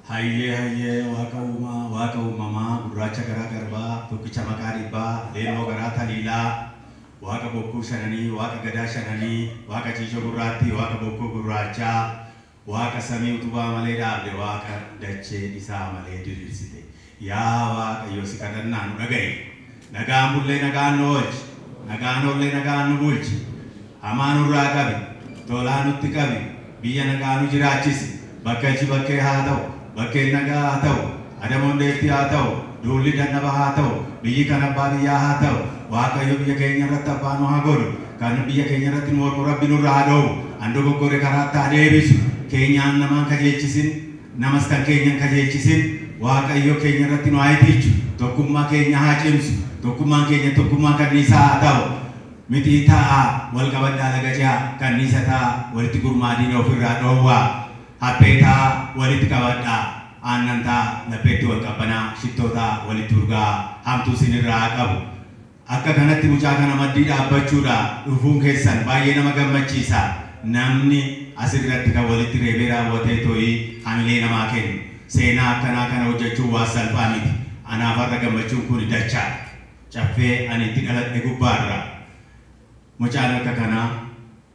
Hayyee hayyee, Waaqa uumaa, Waaqa uumamaa, gurraacha garaa garbaa, tokkicha maqaa dhibbaa, leelmoo garaa taliilaa, Waaqa bokkuu shananii, Waaqa gadaa shananii, Waaqa ciishoo gurraattii, Waaqa bokkuu gurraachaa, Waaqa samii utubaa malee dhaabde, Waaqa dachee isaa malee diriirsite. Yaa Waaqayyo, si kadhannaa nu dhaga'i. Nagaan bullee nagaan nu oolchi. Nagaan oollee nagaan nu bulchi. Hamaa nurraa qabi. Tolaa nutti qabi. Biyya nagaa nu jiraachisi. Bakkalchi bakkee haa ta'u. Bakkeen nagaa haa ta'u. Adamoon deetti haa ta'u. Duulli dannaba haa ta'u. Biyyi kan abbaa biyyaa haa ta'u. Waaqayyo biyya keenya irratti abbaa nu haa godhu. Kan biyya keenya irratti nu mormu Rabbi nurraa haa dhoowwu. An dogoggore karaatti haa deebisu. Keenyaan namaan kajeelchisin. Namas kan keenyan kajeelchisin. Waaqayyo keenya irratti nu haa itichu. Tokkummaa keenya haa cimsu. Tokkummaan keenya tokkummaa kanniisaa haa ta'u. Mixii taa'aa wal qabadhaa, laga ce'aa. Kanniisa taa'aa walitti gurmaa, diina ofirraa dhoowwaa. Haphee taa'aa walitti qabadhaa. Aannan taa'aa lapheetti wal qabbanaa. Shittoo taa'aa walitti urgaa'aa. Hamtuu isinirraa haa qabu. Akka kanatti mucaa kana maddii dhaabbachuudha dhufuun keessan baay'ee nama gammachiisa. Namni asirratti kan walitti reebee raawwatee to'ii hamilee namaa kennu. Seenaa akkanaa kana hojjechuun waan salphaa miti. Anaaf har'a gammachuun kun dachaadha. Caffee ani itti dhaladhe gubbaarra mucaan akka kanaa,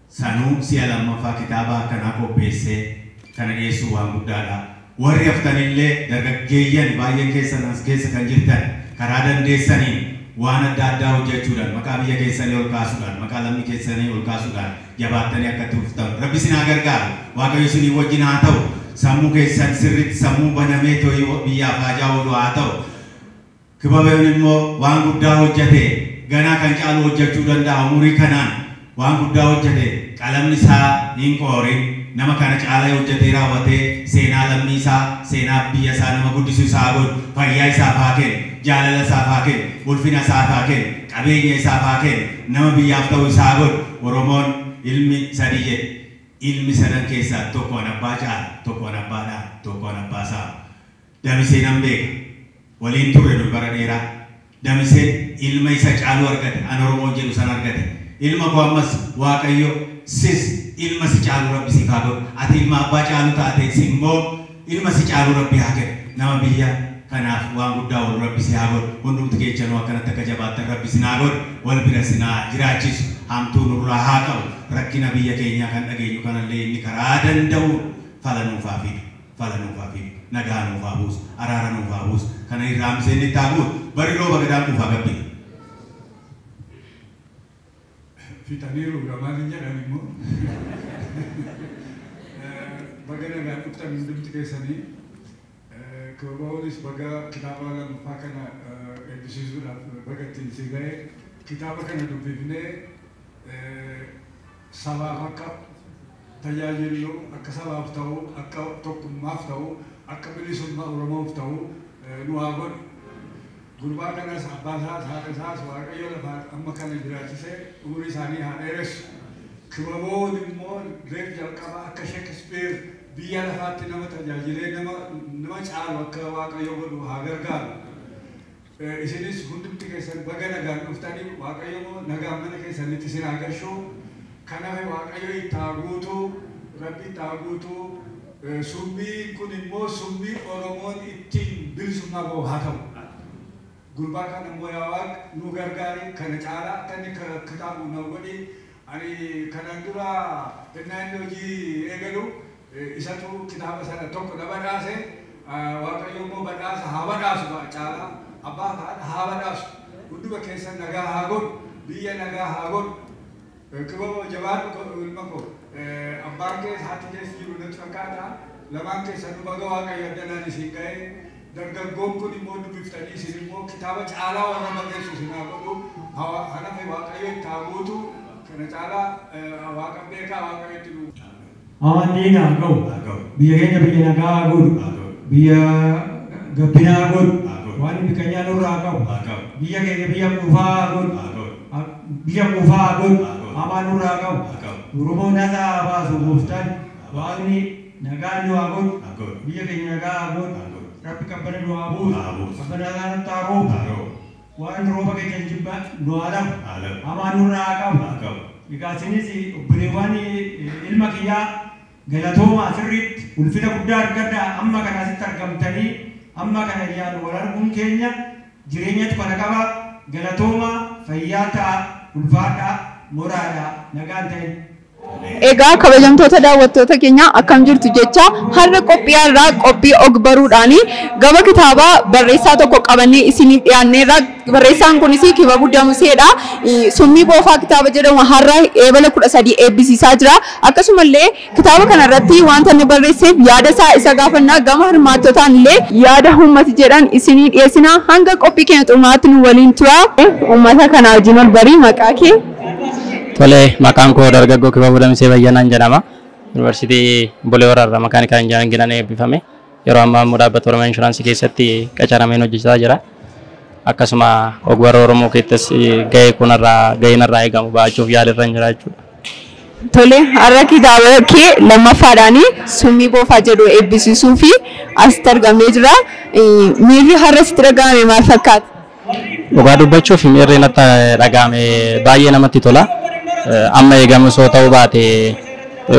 sanuu si'a lammaffaa kitaaba akkanaa qopheessee kana dhiyeessuu waan guddaadha. Warri haftanillee, dargaggeeyyan baay'een keessan as keessa kan jirtan, karaa dandeessaniin waan adda addaa hojjechuudhaan maqaa biyya keessanii ol kaasuudhaan, maqaa lammii keessanii ol kaasuudhaan jabaattanii akka itti fuftan Rabbi isin haa gargaaru. Waaqayyo isinii wajjin haa ta'u. Sammuu keessan sirriitti sammuu banamee to'ii biyyaaf haajaa oolu haa ta'u. Kibabeen immoo waan guddaa hojjete, ganaa kan caalu hojjechuu danda'a. Umurii kanaan waan guddaa hojjete, qalamni isaa hin qoorin. Nama kana caalaa hojjetee raawwatee seenaa lammii isaa, seenaa biyya isaa nama guddisu isaa godhu. Fayyaa isaaf haa kennu, jaalala isaaf haa kennu, ulfina isaaf haa kennu, qabeenya isaaf haa kennu, nama biyyaaf ta'u isaa godhu. Oromoon ilmi sadi jedhe. Ilmi sadan keessaa tokko an abbaa caala, tokko an abbaa dhaala, tokko an abbaa saama. Damisee nan beeka. Waliin turre nuyi bara dheeraa. Damiseen ilma isa caalu argate, an Oromoon jedhu san argate. Ilma koo, ammas Waaqayyo sis ilma si caalu Rabbi siif haa godhu. Ati ilma abbaa caalu taate, si immoo ilma si caalu Rabbi haa kennu. Nama biyya kanaaf waan guddaa oolu Rabbi si haa godhu. Hundumti keessanuu akkanatti akka jabaattan Rabbi sin haa godhu. Wal bira sin haa jiraachisu. Hamtuu nurraa haa qabu. Rakkina biyya keenyaa kan dhageenyu kanallee inni karaa danda'uun fala nuuf haa fidu. Fala nuuf haa fidu. Nagaa nuuf haa buusu. Araara nuuf haa buusu. Kana irraa hambisee inni itti haa guutu. Bari rooba gadaan quufaa gabbina. Fixaniiru maaliin jedhan immoo. Baga nagaan dhuftan hundumti keessanii. Kibaboonis baga kitaaba lammaffaa kana eebbisiisuudhaaf baga ittiin si ga'e. Kitaaba kana dubbifnee sabaaf akka tajaajillu, akka sabaaf ta'u, akka tokkummaaf ta'u, akka bilisummaa Oromoof ta'u nu haa godhu. Gurbaa kanas, abbaa isaas, haadha isaas Waaqayyo lafaan amma kana jiraachisee umurii isaanii haa dheeressu. Kibaboon immoo reef jalqaba akka Shakespeare biyya lafaatti nama tajaajilee nama caalu akka Waaqayyo godhu haa gargaaru. Isinis hundumti keessan baga nagaan dhuftanii. Waaqayyo immoo nagaan mana keessanitti isin haa galchu. Kanaaf Waaqayyo itti haa guutu, Rabbi itti haa guutu. Summii kun immoo summii Oromoon ittiin bilisummaa bahu haa ta'u. Gurbaa kana immoo yaa Waaq nu gargaari, kana caalaa akka inni kitaabu na godhi. Ani kanaan dura ennaa inni hojii eegalu isatu kitaaba sana tokko na badhaase. Waaqayyo immoo badhaasa haa badhaasu, caalaa abbaa fi haadha haa badhaasu. Hunduma keessan nagaa haa godhu, biyya nagaa haa godhu. Kibaboo, jabaadhu ilma koo. Abbaan keessa haati keessa jiru natti fakkaata. Lamaan keessanuu baga Waaqayyo addanaan isin ga'e. Dargaggoon kun immoo dubbiftanii isin immoo kitaaba caalaa warra barreessu isin haa godhu. Kanaaf Waaqayyo itti haa guutu. Kana caalaa Waaqa beekaa, Waaqayyo itti nu. Amantiin haa ga'u. Biyya keenya biyya nagaa haa godhu. Biyya gabbinaa haa godhu. Waan biqilaa nurraa haa qabu. Biyya keenya biyya quufaa haa godhu. Biyya quufaa haa godhu. Hamaa nurraa haa qabu. Oromoo nagaa haa baasu gooftaan. Waaqni nagaa nu haa godhu. Biyya keenya nagaa haa godhu. Rabbi qabbana nu haa buusu. Qabbana isaa nutti haa roobu. Waan rooba keenya jibba nu haa lafu. Hamaa nurraa haa qabu. Egaa isinis obboleewwan ilma kiyyaa, galatoomaa sirriitti. Ulfina guddaa argadhaa. Amma kana asitti argamtanii amma kana ijaan wal arguun keenya jireenyatu kana qaba. Galatoomaa, fayyaa ta'a, ulfaadhaa, moraadhaa, nagaan ta'e. Egaa kabajamtoota daawwattoota keenya, akkam jirtu jecha har'a qophii irraa qophii og-barruudhaani gama kitaabaa barreessaa tokko qabannee isiniif dhiyaanneerra. Barreessaan kunis Kibabuu Damuseedha. Summii Boofaa kitaaba jedhamu har'a eebala 13 eebbisiisaa jira. Akkasumallee kitaaba kanarratti wanta inni barreesseef yaada isaa isa gaafannaa, gama hirmaattotaan illee yaada uummati jedhan isinii dhiyeessina. Hanga qophii keenya xumuraatti nu waliin tura. Uummata kana wajjin ol barii, maqaa kee? Tole, maqaan koo dargaggoo Kibabuu Damisee Bayyanaan jedhama. Yuunivarsiitii Bulee Horaarraa mechanical engineeringiidhaan eebbifame. Yeroo ammaa immoo dhaabbata Oromiyaa Inshuraansii keessatti qacarameen hojjechaa jira. Akkasuma ogbarruu Oromoo keessatti gahee kunarraa gahee narraa eegamu ba'achuuf yaalirra jira jechuudha. Tole, har'a kitaaba kee lammaffaadhaani Summii Boofaa jedhu eebbisiisuu fi asitti argamee jira. Miirri har'a sitti dhaga'ame maal fakkaata? Dhugaa dubbachuuf miirri natti dhaga'ame baay'ee namatti tola. Amma eegamu osoo ta'uu baate,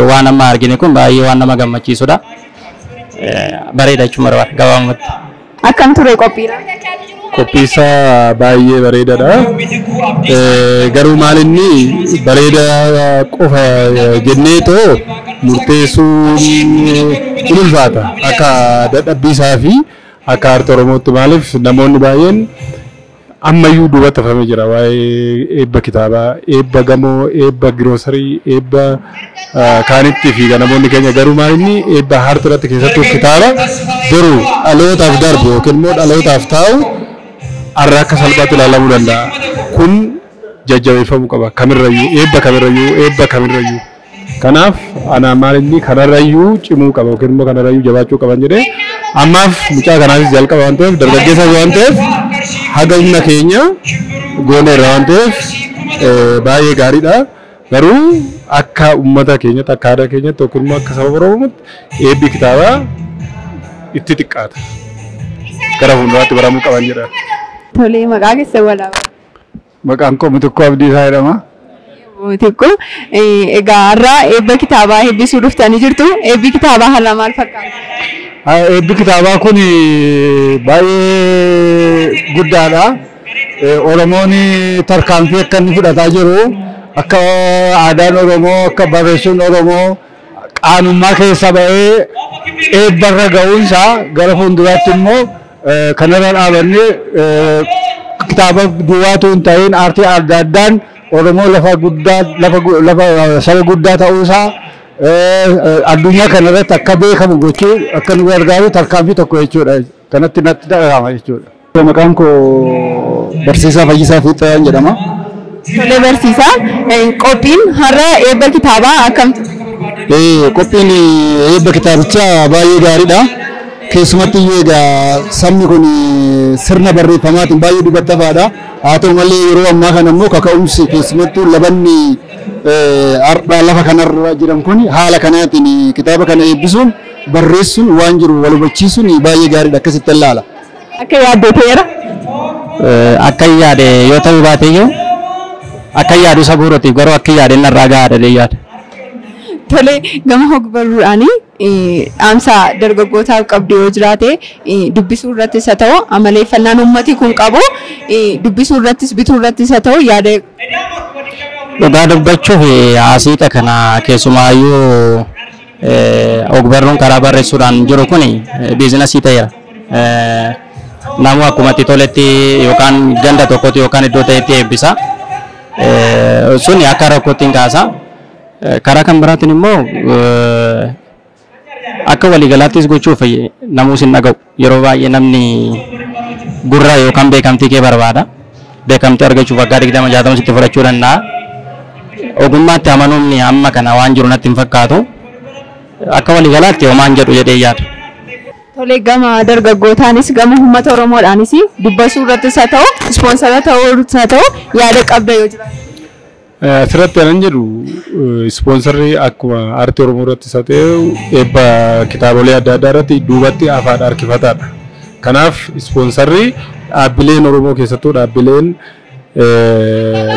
waan amma argine kun baay'ee waan nama gammachiisudha. Bareeda jechuun barbaada gabaabumatti. Akkam ture qophiin? Qophiisaa baay'ee bareedaadha. Garuu maal inni bareeda qofa jennee too murteessuun in ulfaata. Akka dadhabbiisaa fi akka aartii Oromootti, maaliif namoonni baay'een ammayyuu duubatti hafamee jira waa'ee eebba kitaabaa, eebba gamoo, eebba giroosarii, eebba kaanitti fiiga namoonni keenya. Garuu maal inni eebba aartii irratti, keessattuu kitaaba garuu dhalootaaf darbu yookiin immoo dhalootaaf taa'u, har'a akka salphaatti ilaalamuu danda'a. Kun jajjabeeffamuu qaba kamirrayyuu, eebba kamirrayyuu, eebba kamirrayyuu. Kanaaf ana maal inni kanarrayyuu cimuu qaba yookiin immoo kanarrayyuu jabaachuu qaban jedhee, ammaaf mucaa kanaafis jalqaba waan ta'eef, dargaggeessa waan ta'eef, haga humna keenya gooneerra waan ta'eef baay'ee gaariidha. Garuu akka uummata keenyatti, akka aadaa keenyatti yookiin immoo akka saba Oromootti eebbi kitaabaa itti xiqqaata. Gara fuulduraatti baramuu qaban jedha. Tole, maqaa keessa walaaba. Maqaan koo Mitikkuu Abdiisaa jedhama. Mitikkuu, egaa har'a eebba kitaabaa eebbisuu dhuftanii jirtu. Eebbi kitaabaa har'a maal fakkaata? Eebbi kitaabaa kun baay'ee guddaadha. Oromoon tarkaanfii akka inni fudhataa jiru, akka aadaan Oromoo, akka barreessuun Oromoo qaanummaa keessa ba'ee eebbarra ga'uunsaa, gara fuulduraatti immoo kanarra dhaabannee kitaaba duwwaatu hin ta'in, aartii adda addaan Oromoo lafa guddaa, lafa saba guddaa ta'uusaa addunyaa kanarratti akka beekamu gochuu akka nu gargaaru tarkaanfii tokko jechuudha. Kanatti natti dhagahama jechuudha. Maqaan koo Barsiisaa Fayyisaa Fiixaan jedhama. Tole barsiisaa, qophiin har'a eebba kitaabaa akkam ture? Qophiin eebba kitaabichaa baay'ee gaariidha. Keessumatti iyyuu egaa sabni kun sirna barreeffamaatiin baay'ee duubatti hafaadha. Haa ta'u malee yeroo ammaa kana immoo kaka'umsi keessumattuu labanni har'a lafa kanarra jiran kun haala kanaatiin kitaaba kana eebbisuun, barreessuun, waan jiru wal hubachiisuun baay'ee gaariidha, akkasitti ilaala. Akka yaaddeeteera. Akka hin yaade yoo ta'uu baate iyyuu, akka yaadu isa bu'uuratiif garuu akka yaade narraa gahaadha jedhee yaada. Tole, gama hogbarruudhaanii dhaamsa dargaggootaaf qabdu yoo jiraate, dubbisuu irrattis haa ta'u, amaleeffannaan uummati kun qabu dubbisuu irrattis, bituu irrattis haa ta'u, yaada. Dhugaa dubbachuuf asiiqa kana keessumaayyuu ogbarruun karaa barreessuudhaan jiru kun biizinasii ta'eera. Namu akkuma itti toletti yookaan ganda tokkotti yookaan iddoo ta'etti eebbisa. Suni akka rakkootti hin kaasa. Karaa kan biraatiin immoo akka waliigalaattis gochuuf namuus hin dhaga'u. Yeroo baay'ee namni gurra yookaan beekamtii kee barbaada. Beekamtii argachuuf waggaa 20 60 sitti fudhachuu danda'a. Ogummaatti amanuun amma kana waan jiru natti hin fakkaatu. Akka waliigalaatti homaan jedhu jedhee yaada. Tole, gama dargaggootaanis gama uummata Oromoodhaanis dubbisuu irrattis haa ta'u, ispoonsara ta'uu haa ta'u, yaada qabda yoo jiraate. Asirratti kanan jedhu, ispoonsarri akkuma aartii Oromoo irratti isa ta'e eebba kitaabolee adda addaa irratti duubatti afaadha, harkifataadha. Kanaaf ispoonsarri dhaabbileen Oromoo, keessattuu dhaabbileen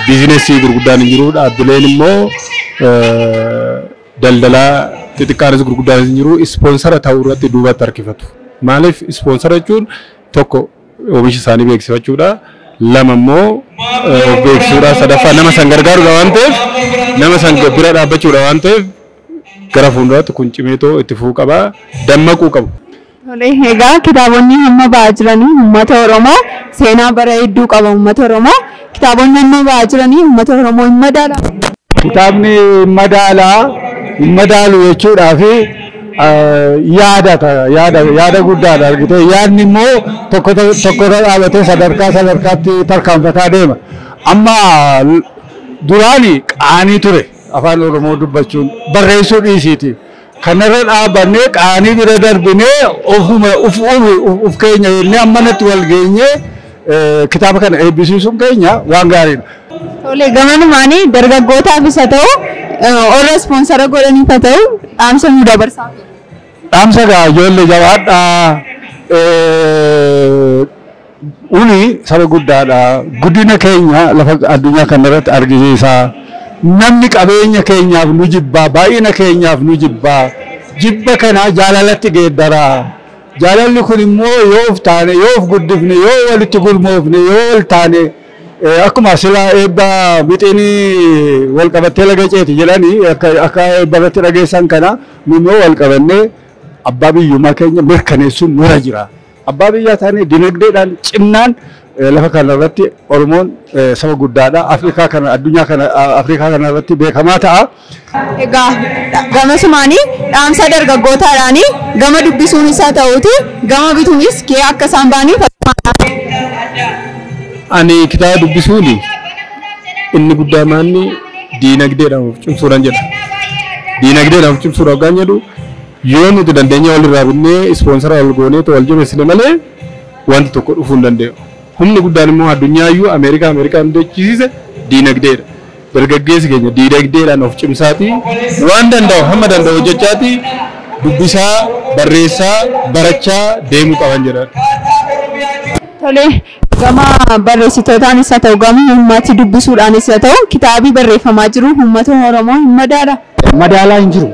biizinesii gurguddaan hin jiru, dhaabbileen immoo daldalaa xixiqqaanis gurguddaanis hin jiru ispoonsara ta'uu irratti duubatti harkifatu. Maaliif ispoonsara jechuun tokko oomisha isaanii beeksifachuudha. Lama immoo of beeksisuudha. Sadaffaa nama san gargaaruudha waan ta'eef nama san bira dhaabbachuudha waan ta'eef gara fuulduraatti kun cimeetoo itti fufuu qaba. Dammaquu qabu. Tole, egaa kitaabonni hamma ba'aa jiranii uummata Oromoo seenaa bara hedduu qaba uummata Oromoo. Kitaabonni hamma ba'aa jiranii uummata Oromoo hin madaalaa? Kitaabni madaalaa hin madaalu jechuudhaa fi yaada guddaadha argite. Yaadni immoo tokko tokko irra dhaabatee sadarkaa sadarkaatti tarkaanfataa deema. Amma duraani qaanii ture afaan Oromoo dubbachuun barreessuu dhiisiiti. Kanarra dhaabannee qaanii bira darbinee ofuma uf keenya jennee ammanatti wal geenyee kitaaba kana eebbisiisuun keenya waan gaariidha. Tole, gamanumaanii dargaggootaafis haa ta'u warra ispoonsara godhaniif haa ta'u dhaamsa nu dabarsaa. Dhaamsa gaa ijoollee jabaadhaa. Uni saba guddaadha. Guddina keenya lafa addunyaa kanarratti argisiisa. Namni qabeenya keenyaaf nu jibbaa, baay'ina keenyaaf nu jibbaa. Jibba kana jaalalatti geeddaraa. Jaalalli kun immoo yoo of taane, yoo of guddifne, yoo walitti gurmoofne, yoo wal taane akkuma silaa eebba mixinii wal qabattee laga ceeti jedhanii akka eebba irratti dhageessan kana nu immoo wal qabannee abbaa biyyummaa keenya mirkaneessuun nurra jira. Abbaa biyyaa taanee dinagdeedhaan cimnaan lafa kanarratti Oromoon saba guddaadha. Afrikaa kana addunyaa kana Afrikaa kanarratti beekamaa ta'a. Egaa gama sumaanii dhaamsa dargaggootaadhaanii gama dubbisuun isaa ta'uuti gama bituunis kee akka isaan ba'aniif. Ani kitaaba dubbisuun inni guddaa maanni diinagdeedhaan of cimsuudhaan jedha. Diinagdeedhaan of cimsuudhaan hoggaan jedhu yoo nuti dandeenya walirraa binnee ispoonsara wal goonee wal jabeessine malee wanti tokko dhufuu hin danda'u. Humni guddaan immoo addunyaayyuu Ameerikaa Ameerikaa hundachisiise diinagdeedha. Dargaggeessi keenya diinagdeedhaan of cimsaatii waan danda'u hamma danda'u hojjechaatii dubbisaa, barreessaa, barachaa deemuu qaban jedhan. Tole, gama barreessitootaanis haa ta'u gama uummati dubbisuudhaanis haa ta'u kitaabii barreeffamaa jiru uummata Oromoo hin madaala? Madaalaa hin jiru.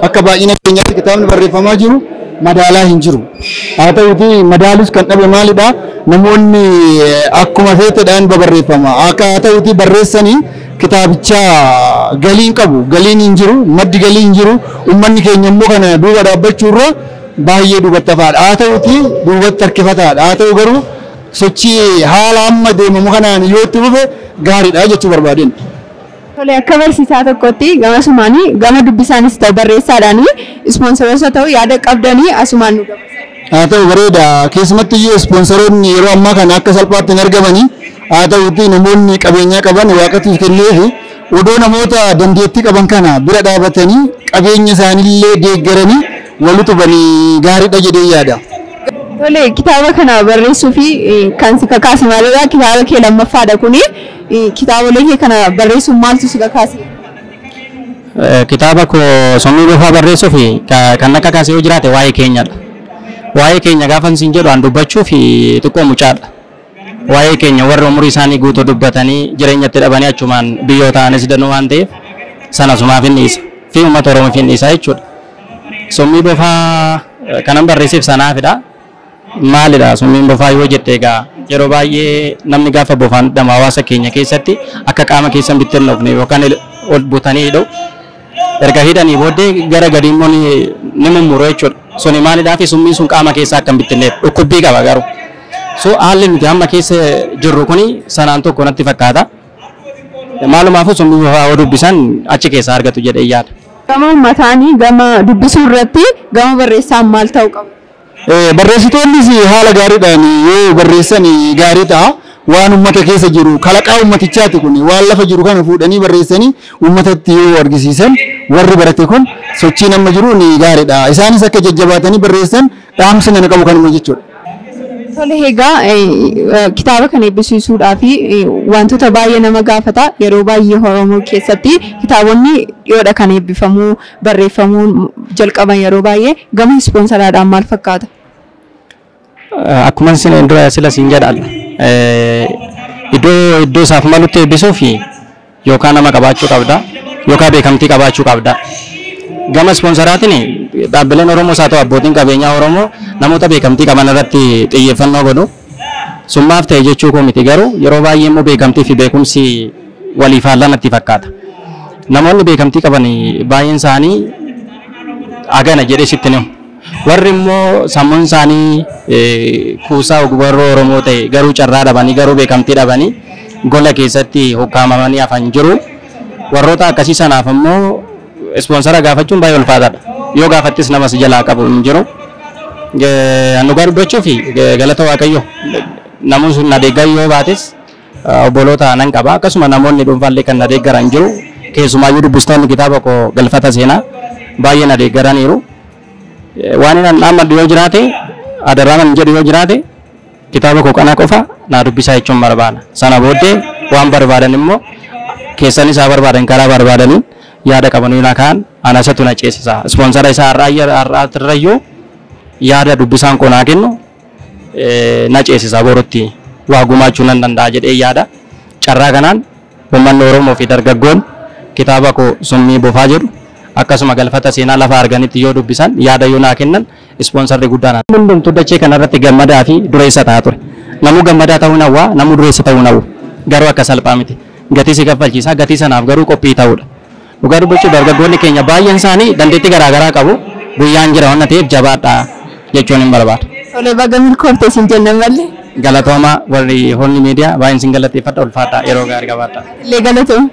Akka baay'ina keenyaatti kitaabni barreeffamaa jiru madaalaa hin jiru. Haa ta'uutii madaalus kan dhabe maalidha? Namoonni akkuma feetedhaan babarreeffama. Akka haa ta'uutii barreessanii kitaabicha galiin qabu. Galiin hin jiru, maddi galii hin jiru. Uummanni keenya immoo kana duuba dhaabbachuurra baay'ee duubatti hafaadha. Haa ta'uutii duubatti harkifataadha. Haa ta'u garuu sochii haala amma deemamu kanaan yoo itti fufe gaariidha jechuu barbaadeen. Tole, akka barsiisaa tokkotti gama sumaanii gama dubbisaanis ta'u barreessaadhaanii ispoonsaroota ta'u yaada qabdanii asumaan nu dabarsa. Haa ta'u bareeda. Keessumatti iyyuu ispoonsaroonni yeroo ammaa kana akka salphaatti hin argamanii. Haa ta'uutii namoonni qabeenyaa qaban waaqatu kenneefi odoo namoota dandeettii qaban kana bira dhaabatanii qabeenya isaaniillee deeggaranii wal utubanii gaariidha jedhee yaada. Tole, kitaaba kana barreessuu fi kan si kakaase maalidha? Kitaaba kee lammaffaadha kuni. Kitaabolee kee kana barreessuun maaltu si kakaase? Kitaaba koo Summii Bofaa barreessuu fi kan akka kaase yoo jiraate waa'ee keenyadha. Waa'ee keenya gaafa isin jedhu an dubbachuu fi xiqqoo mucaadha. Waa'ee keenya warra umurii isaanii guutuu dubbatanii jireenyatti dhabanii achumaan biyyoo ta'anis danuu waan ta'eef sana sumaaf hin dhiisa. Fi uummata Oromoof hin dhiisa jechuudha. Summii Bofaa kanan barreesseef sanaafidha. Maalidha summiin bofaa yoo jette, egaa yeroo baay'ee namni gaafa bofaan hidhamu hawaasa keenya keessatti akka qaama keessan bittinnoofne yookaan ol butanii hidhu. Erga hidhanii booddee gara gadi immoo ni mummuru jechuudha. Suni maalidhaa fi summiin sun qaama keessaa akka hin bittinneef dhukkubbii qaba garuu. So haalli nuti amma keessa jirru kuni sanaan tokko natti fakkaata. Maalumaafuu summii bofaa yoo dubbisan achi keessaa argatu jedhee yaada. Gama uummataanii gama dubbisuu irratti gama barreessaan maal ta'uu qaba? Barreessitoonnis haala gaariidhaan yoo barreessan gaarii ta'a. Waan uummata keessa jiru kalaqaa uummatichaati kun waan lafa jiru kana fuudhanii barreessanii uummatatti yoo argisiisan warri barate kun sochiin amma jiru ni gaariidha. Isaanis akka jajjabaatanii barreessan dhaamsa nana qabu kanuma jechuudha. Tole, egaa kitaaba kana eebbisiisuudhaaf wantoota baay'ee nama gaafata. Yeroo baay'ee Oromoo keessatti kitaabonni dhiyoodha kan eebbifamuu barreeffamuu jalqaban yeroo baay'ee gama ispoonsaraadhaan maal fakkaata? Akkuma isin dura sila siin jedhan iddoo isaaf malutti eebbisuuf yookaan nama qabaachuu qabda yookaan beekamtii qabaachuu qabda. Gama ispoonsoraatiin dhaabbileen Oromoos haa ta'u abbootiin qabeenyaa Oromoo namoota beekamtii qaban irratti xiyyeeffannoo godhu. Summaaf ta'e jechuu koo miti garuu yeroo baay'ee immoo beekamtii fi beekumsi walii faallaa natti fakkaata. Namoonni beekamtii qaban baay'een isaanii agana jedhee sitti himu. Warri immoo sammuun isaanii kuusaa ogbarruu Oromoo ta'e garuu carraa dhabanii garuu beekamtii dhabanii gola keessatti hukkaamamanii hafan jiru. Warroota akkasii sanaaf immoo ispoonsara gaafachuun baay'ee ulfaataadha. Yoo gaafattis nama si jalaa qabu hin jiru. Dhugaa dubbachuu fi galata Waaqayyo namoonni sun na deeggaru yoo baates obboloota nan qaba. Akkasuma namoonni dhuunfaallee kan na deeggaran jiru. Keessumaayyuu dubbistoonni kitaaba koo Galfata Seenaa baay'ee na deeggaraniiru. Waan inni dhaammadhu yoo jiraate adarraa nan jedhu yoo jiraate kitaaba koo kana qofa naa dubbisaa jechuun barbaada. Sana booddee waan barbaadan immoo keessan isaa barbaadan karaa barbaadaniin yaada qaban yoo kaan ana isatu na ceesisa. Ispoonsara isaa har'aatirrayyuu yaada dubbisaan koo naa kennu na ceesisa borutti waa gumaachuu nan danda'a jedhee yaada. Carraa kanaan uummanni Oromoo fi dargaggoon kitaaba koo Summii Bofaa jedhu akkasuma Galfata Seenaa lafa arganitti yoo dubbisan yaada yoo naa kennan ispoonsarri guddaan. Hundumtuu dachee kanarratti gammadaa fi dureessa ta'aa ture. Namuu gammadaa ta'uu hawwaa, namuu dureessa ta'uu hawwu. Garuu akka salphaa miti. Gatii si kaffalchiisa, gatii sanaaf garuu qophii ta'uudha. Dhugaa dubbachuu dargaggoonni keenya baay'een isaanii dandeettii garaagaraa qabu. Guyyaan jira waan ta'eef jabaadhaa jechuun hin barbaadu. Tolee, baga milkoofte isin jenna malee. Galatooma warri Hoolni Miidiyaa baay'een isin galateeffadha, ulfaadha, yeroo gaarii qabaadha. Illee galatooma.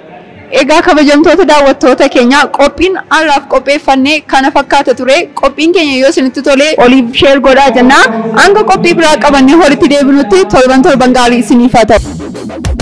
Egaa kabajamtoota daawwattoota keenya qophiin har'aaf qopheeffanne kana fakkaata ture. Qophiin keenya yoo isinitti tole oliif share godhaa jenna. Hanga qophii biraa qabannee walitti deebinutti torban torban gaarii isiniif haa ta'u.